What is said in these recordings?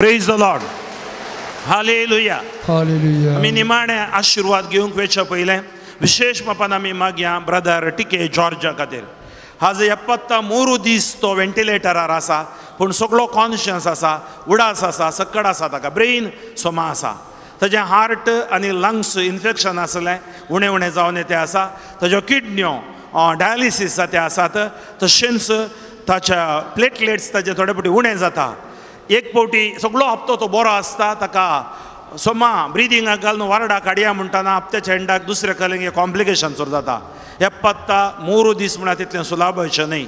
Praise the Lord. Hallelujah. Hallelujah. आमी निमाणे आशिर्वाद घेवंक वेच्या पयलें विशेश मापान आमी मागया ब्रदर टिके जॉर्जा खातीर. आज 73 दीस तो व्हेंटिलेटरार आसा, पूण सगळो कॉन्शियस आसा, उडास आसा, सक्कड आसा, ताका ब्रेन सोमा आसा. ताजें हार्ट आनी लंग्स इन्फेक्शन आसलें, उणें उणें जावन तें आसा. ताज्यो किडन्यो डायलिसीस ते आसात, तशेंच ताच्या प्लेटलेट्स ताजे थोडे फावटी उणें जाता. एक फावटी सगळो हप्तो तो बरो आसता, ताका सोमा ब्रिदींगाक घालून वार्डा काडया म्हणटना हप्त्याच्या एंडाक दुसऱ्या कडेन कॉम्प्लिकेशन सुरू जाता. 73 दीस म्हळ्यार तितलें सुलाभाचें न्हय.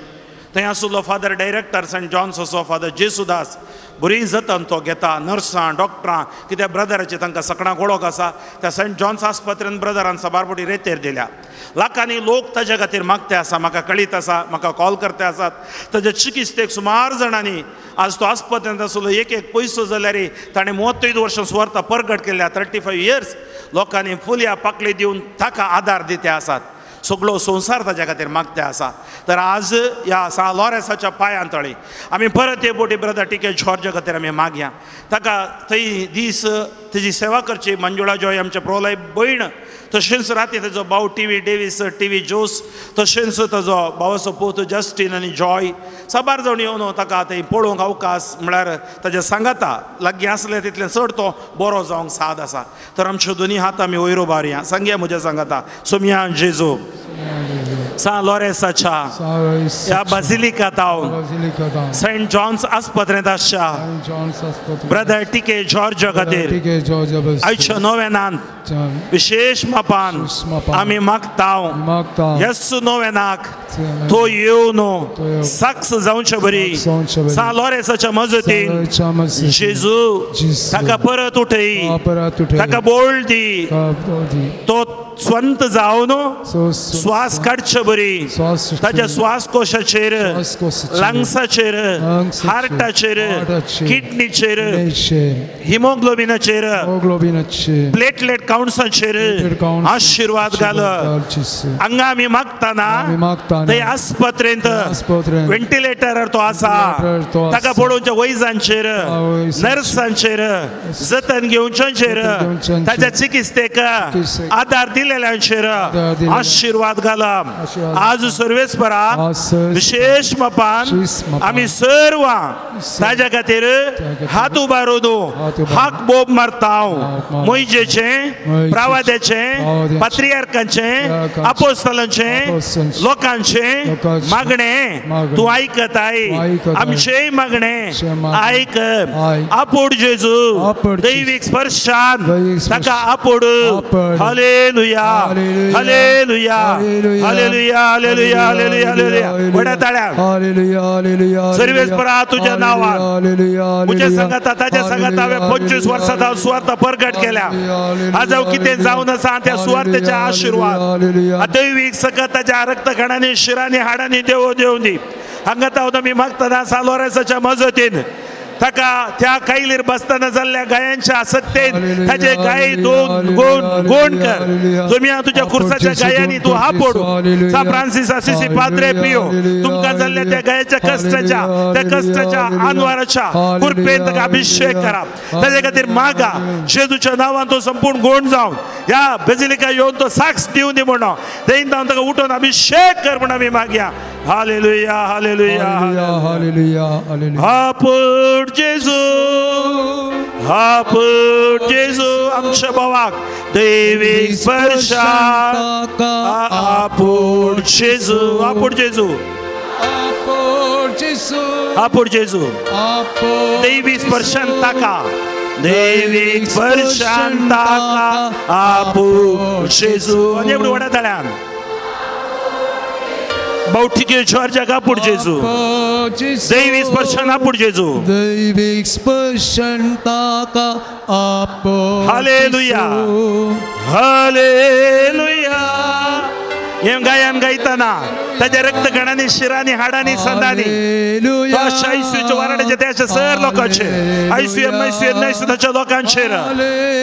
थंय आसलो फादर डायरेक्टर सेंट जॉन्स असो फादर जेसुदास, बरी जतन तो घेता. नर्सां डॉक्टरां कित्याक ब्रदराचे तांकां सकणां वळख आसा. त्या सेंट जॉन्स आस्पत्रेन ब्रदरान साबार फावटी रेतेर दिल्या. लाखांनी लोक ताज्या खातीर मागते आसा, म्हाका कळीत आसा, म्हाका कॉल करते आसात. ताज्या चिकित्सेक सुमार जाणांनी आज तो आस्पत्रेंत आसलो, एक एक पयसो जाल्यार ताणें 35 वर्सां सुवार्ता परगट केल्या, 35 इयर्स लोकांनी फुलया पाकळी दिवन ताका आदार दिते आसात. सगळो संवसार ताज्या खातीर मागते आसा. तर आज ह्या सा लॉरेसाच्या पांयां तळी आमी परत एक बोटी ब्रदर टिके जॉर्जा खातीर आमी मागया. ताका थंय दीस तेजी सेवा करची मंजुळा जॉय आमच्या प्रोलाय भयण, तशेंच राती ताजो भाव टीवी डेवीस, टीवी जोस, तशेंच ताजो भावाचो पूत जस्टीन आनी जॉय साबार जाण येवन ताका थंय पळोवंक अवकाश म्हळ्यार ताज्या सांगाता लागीं आसलें तितलें चड तो बरो जावंक साद आसा. तर आमच्यो दोनी हात आमी वयर उबारया, सांगया म्हज्या सांगाता. सोमया जेजू सा लॉरेसाच्या ह्या बासिलिका तावन सेंट जॉन्स आस्पत्रेंत आसच्या ब्रदर टिके जॉर्जा खातीर आयच्या नोवेनांत विशेश मापान आमी मागता, येसू नोवेनाक तो येवन साक्ष जावचे बरी सा लॉरेसाच्या मजतीन जेजू ताका परत उठय, ताका बोल दी, तो स्वंत जावन श्वास काडचे बरी ताच्या श्वासकोशाचेर, लंग्साचेर, हार्टाचेर, किडनीचेर, हिमोग्लोबिनाचेर, प्लेटलेट काउंट्साचेर आशिर्वाद घाल. हांगा आमी मागतना थंय आस्पत्रेंत व्हेंटिलेटरार तो आसा, ताका पळोवच्या वैजांचेर, नर्सांचेर, जतन घेवच्यांचेर, ताच्या चिकित्सेक आदार दिलेल्यांचेर आशिर्वाद घाला. आज सर्वेस्परा विशेश मापान आमी सर्व ताज्या खातीर हात उबारून हाक बोब मारता. मोयजेचें, प्रावाद्याचें, पात्रियार्कांचें, आपोस्तलांचें, लोकांचें मागणें तूं आयकताय, आमचेंय मागणें आयक. आपोड जेजू दैवीक स्पर्शान ताका आपोड. Hallelujah, hallelujah, hallelujah, hallelujah, hallelujah, hallelujah. व्हड्या ताळ्यान सर्वेस्परा तुज्या नांवान म्हज्या सांगाता ताज्या सांगाता हांवें 25 वर्सां हांव सुवार्ता परगट केल्या. आज हांव कितें जावन आसा त्या सुवार्तेच्या आशिर्वाद दैवीक सकत ताज्या रक्तकणांनी, शिरांनी, हाडांनी देवो देवून दी. हांगा हांव आमी मागतना सा लॉरेसाच्या मजतीन ताका त्या कायलीर बसतना जाल्ल्या गायांच्या आसक्तेन ताजे गाय दोन गोण गोण कर. तुमी तुज्या खुर्साच्या गायांनी तूं हापोड. सा फ्रांसीस आसिसी पाद्रे पियो तुमकां जाल्ल्या त्या गायाच्या कश्टाच्या, त्या कश्टाच्या आनवाराच्या कृपेन ताका अभिषेक करा. ताजे खातीर मागा जेजूच्या नांवान तो संपूर्ण गोण जावन ह्या बेजिलिका येवन तो साक्ष दिवन दी म्हणून तें ताका उठोवन अभिषेक कर म्हूण आमी मागया. Hallelujah, hallelujah, hallelujah, hallelujah. हापोड जेजू, हापोड जेजू आमच्या भावाक दैवीक स्पर्शान आपोड जेजू, आपोड जेजू, आपोड जेजू दैवीक स्पर्शान ताका, दैवीक स्पर्शान ताका आपोड जेजू. आनी एवढी व्हडा ताळ्यान भाव जॉर्जाक आपोड जेजू, दैवी स्पर्शान आपोड जेजू, दैवीक स्पर्शान ताका आपोड. Hallelujah, hallelujah. हें गायन गायतना ताज्या रक्तकणांनी, शिरांनी, हाडांनी, संदांनी आयसीयूच्या वाराड्याच्या त्या सर लोकांचेर, आयसीयू, एमआयसीयू, एनआयसीयूच्या लोकांचेर,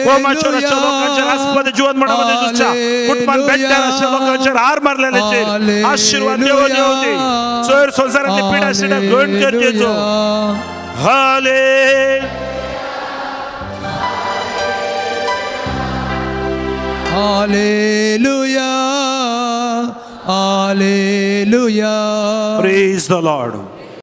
कोमाच्या लोकांचेर, आस्पद जीवन मरणाच्या कुटुंबान भेटल्यार अशा लोकांचेर हार मारलेल्याचेर आशिर्वाद देव देव दी. सर संवसारांतली पिडा शिडा घण कर जेजू. Hallelujah. Hallelujah, hallelujah. Praise the Lord.